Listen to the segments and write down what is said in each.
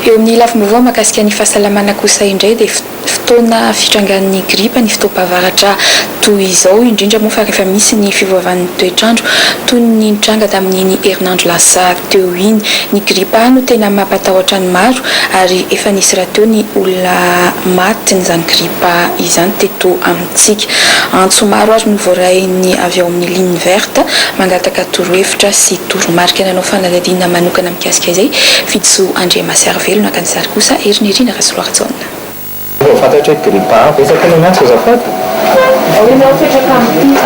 Eo amin'ny lafim-baovao mahakasika ny fahasalamana kosa indray dia fotoana fitrangan'ny gripa ny fotoam-pahavaratra toy izao, indrindra moa fa rehefa misy ny fiovaovan'ny toetr'andro toy ny nitranga tamin'iny herinandro lasa teo iny. Ny gripa no tena mampatahotra ny maro ary efa nisy rahateo ny olona matin'izany gripa izany teto amintsika. Antso maro ary no voarain'ny avy ao amin'ny ligne verte mangataka torohevitra sy toromarika. Nanao fanadihadiana manokana mikasika izay Fidisoa Andriamasiarivelo, naka ny sary kosa Herinirina Rasoloarijaona. Vao fantatra hoe grippe A, betsaka ilay miantso azafady?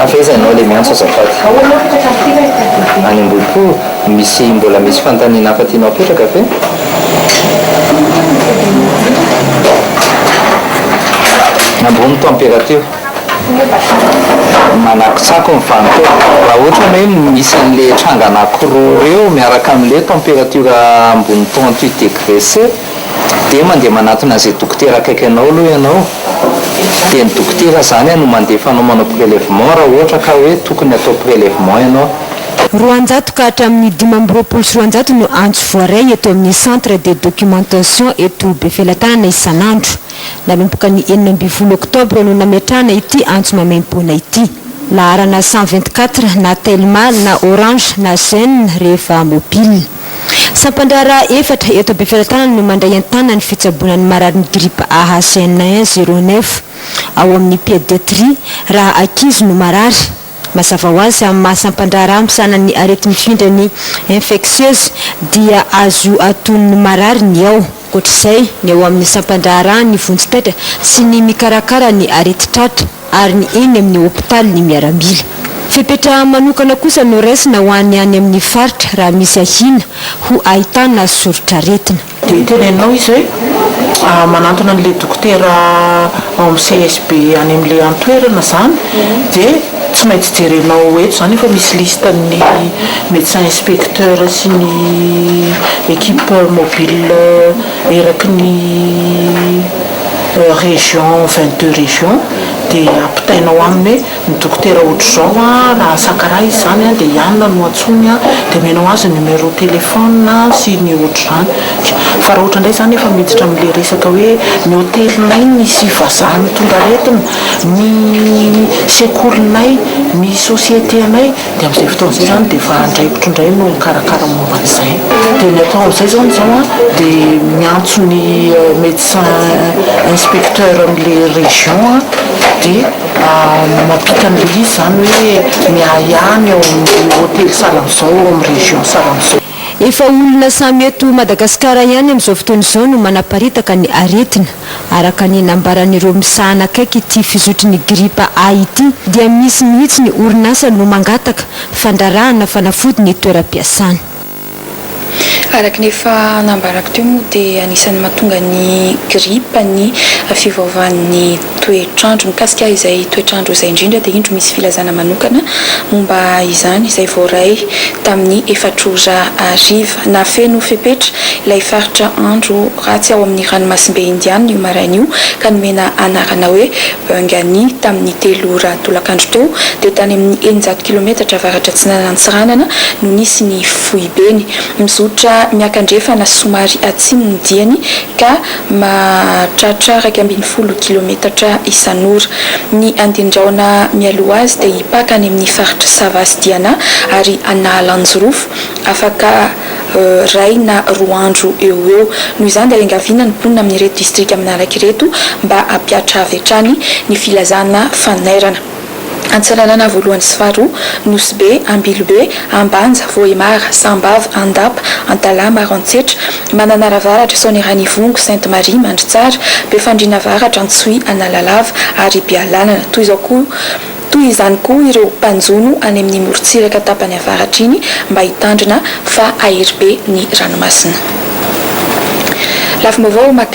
Avy aiza ianao ilay miantso azafady? Any Ambohipo, misy mbola misy fanontaniana hafa tianao apetraka ve? Ambony température. Manakotsako ny vanin-taona. Raha ohatra ny hoe misy an'ilay tranga anankiroa ireo miaraka amin'ilay température ambony 38 degré C dia mandeha manatona an'izay dokotera akaiky anao aloha ianao. Dia ny dokotera izany no mandefa anao manao prélèvement raha ohatra ka hoe tokony hatao prélèvement ianao. 200 ka hatramin'ny 225 no antso voaray eto amin'ny Centre de documentation eto Befelatanana isan'andro. Nanomboka ny 16 oktobra no nametrahana ity antso maimaimpoana ity. Laharana 124 na Telma na Orange na Zain rehefa mobile. Sampan-draharaha efatra eto Befelatanana no mandray an-tanana ny fitsaboana ny mararin'ny gripa A HN 09 ao amin'ny pediatrie raha ankizy no marary. Mazava ho azy, amin'ny maha sampan-draharaha misahana ny areti-mifindra ny infectieuse dia azo atonin'ny marary ny ao. Ankoatra izay, ny ao amin'ny sampan-draharahan'ny vonjy taitra sy ny mikarakara ny areti-tratra ary ny eny amin'ny hopitalin'ny miaramila. Fepetra manokana kosa no raisina ho an'ny any amin'ny faritra raha misy ahiana ho ahitana soritr'aretina. Dia teneninao izy hoe manantona an'ilay dokotera ao amin'ny CSB any amin'ilay an-toerana izany dia tsy maintsy jerenao eto izany efa misy liste ny médecin inspecteur sy ny équipe mobile eraky ny région 22 régions dia ampitainao aminy hoe Ny dokotera ohatr'izao an, raha Sakaraha izy izany an, dia i Anna no antsoiny an, dia omenao azy ny numéro téléphone sy ny ohatr'izany. Fa raha ohatra indray izany efa miditra amin'ilay resaka hoe ny hotelinay nisy vazaha nitondra aretina, ny sekolinay, ny société anay, dia amin'izay fotoana izay izany dia efa andraikitro indray no mikarakara momba an'izay. Dia ny atao amin'izay izany izao an, dia miantso ny médecin inspecteur amin'ilay région an, dia. Mampita an'ilay izy izany hoe miahiahy ny ao amin'ny hotely sahala amin'izao, ao amin'ny région sahala amin'izao. Efa olona samy eto Madagasikara ihany amin'izao fotoana izao no manaparitaka ny aretina. Araka ny nambaran'ireo misahana akaiky ity fizotry ny gripa A ity dia misy mihitsy ny orinasa no mangataka fandrarahana fanafody ny toeram-piasany. Araka ny efa nambarako teo moa dia anisan'ny mahatonga ny gripa ny fiovaovan'ny toetr'andro. Mikasika izay toetr'andro izay indrindra dia indro misy filazana manokana momba izany izay voaray tamin'ny efatra ora hariva. Nahafeno fepetra ilay faritra andro ratsy ao amin'ny ranomasimbe Indiana io maraina io ka nomena anarana hoe Bengani tamin'ny 3 ora tolakandro teo dia tany amin'ny 600 kilometatra avaratra atsinanan'Antsiranana no nisy ny foibeny. Mizotra miakandrefana somary atsimo ny diany ka mahatratra 11 kilometatra isan'ora. Ny andian-drahona mialoha azy dia hipaka any amin'ny faritra Sava sy Diana ary Analanjirofo afaka iray na roa andro eo ho eo. Noho izany dia iangaviana ny mponina amin'ireto distrika manaraka ireto mba hampihatra avy hatrany ny filazana fanairana. Antsiranana voalohany sy faharoa, Nosy Be, Ambilobe, Ambanja, Vohemar, Sambava, Andapa, Antalaha, Maroantsetra, Mananara Avaratra, Soanierana Ivongo, Sainte Marie, Mandritsara, Befandriana Avaratra, Antsohihy, Analalava ary Bealanana. Toy izao koa Toy izany koa ireo mpanjono any amin'ny morontsiraka tapany avaratra iny mba hitandrina fa hahery be ny ranomasina. Lafim-baovao.